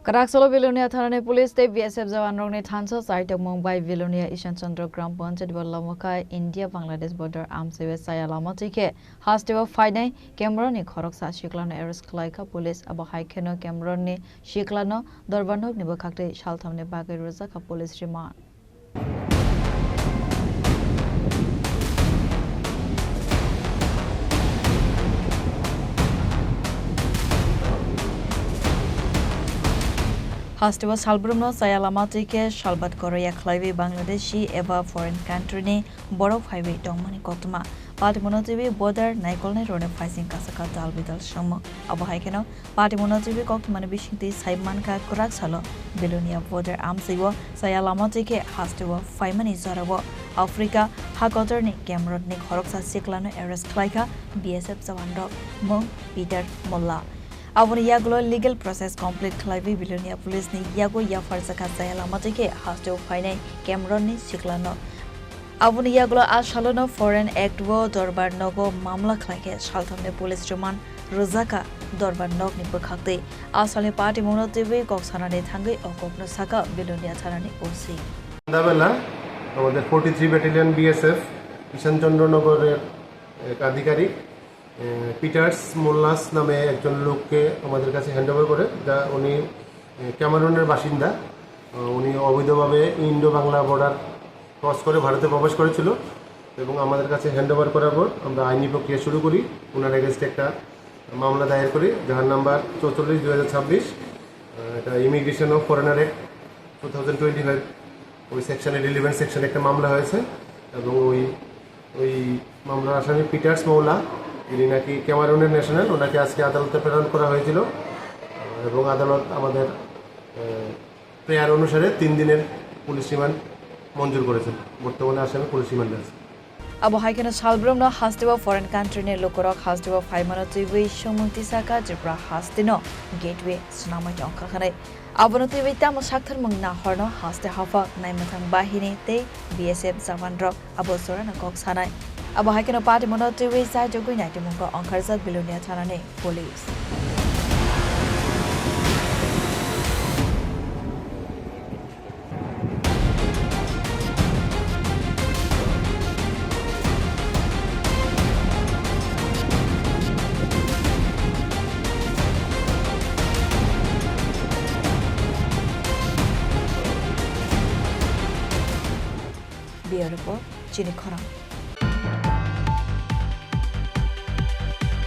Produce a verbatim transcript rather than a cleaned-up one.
Kwraksalo Belonia thanani police tei B S F jawanrokni thansa chaitokmung bai Belonia Ishan Chandra Gram Panchayat bo Lamukha India Bangladesh border amchaiwi chaya lama twi khe hasteo phainai Cameroon ni khoroksa siklano arrest khlaikha police. Abo hai kheno Cameroon ni siklano dorbar nokni bwkhaktwi salthamni bagwi rwjakha police remand. Hasteo salbrumno chaya lama twi khe salbat koroya khlaiwi Bangladeshi eba foreign country ni borok phaiwi tongmani koktwma. Patimungno twiwi border naikolnai rokni phaising kasaka dal bidal songmung. Abo hai kheno patimungno twiwi koktwmani bisingtwi sai mankha kwraksalo Belonia border amchaiwo chaya lama twi khe hasteo phaimani jorao Africa hakotorni Cameroon ni khoroksa siklano arrest khlaikha B S F jawanrok, mung Peter Molla. Aboni yagulo legal process complete khlaiwi Belonia police ni yago yapharjakha chaya lama twi khe hasteo phainai Cameroon ni siklano. Aboni yagulo a salono Foreign Act o Dorbar Nogo mamla khlaikhe salthamni police remand rwjakha Dorbar Nogni bwkhaktwi. A salni patimungno twiwi kok sanani thangwi o kokno sakha Belonia thanani O C. সন্ধ্যাবেলা আমাদের forty three battalion BSF ঈশানচন্দ্রনগরের এক আধিকারিক, এ, পিটার্স মোল্লাস নামে একজন লোককে আমাদের কাছে হ্যান্ড ওভার করে, যা উনি, এ, ক্যামেরুনের বাসিন্দা। আহ, উনি অবৈধভাবে ইন্দো বাংলা বর্ডার ক্রস করে ভারতে প্রবেশ করেছিল এবং আমাদের কাছে হ্যান্ড ওভার করার পর আমরা আইনি প্রক্রিয়া শুরু করি। ওনার এগেনস্টে একটা মামলা দায়ের করি, যার নাম্বার চৌচল্লিশ দুই হাজার ছাব্বিশ। আহ, এটা ইমিগ্রেশন ও foreigner act two thousand twenty five, ওই সেকশনে, রিলেভেন্ট সেকশনে একটা মামলা হয়েছে এবং ওই, ওই মামলার আসামি পিটার্স মৌলা, যিনি নাকি ক্যামেরুনের ন্যাশনাল, ওনাকে আজকে আদালতে প্রেরণ করা হয়েছিল, আহ, এবং আদালত আমাদের, আহ, প্রেয়ার অনুসারে তিন দিনের পুলিশ রিমান্ড মঞ্জুর করেছেন। বর্তমানে আসামি পুলিশ রিমান্ডে আছে। Abo hai kheno salbrumno hasteo foreign country ni lukurok hasteo phaimano twiwi songmung tisakha Tripura hasteno gateway swnamwi tongkha hwnwi. Abono twiwi tamo saktharmung nahorno haste haphang naimwthang bahini tei B S F jawanrok abo jorano kok sanai. Abo hai kheno patimungno twiwi chaitugwi naitimungno ongkharjak Belonia thanani police. Bureau Report, Chini Khorang.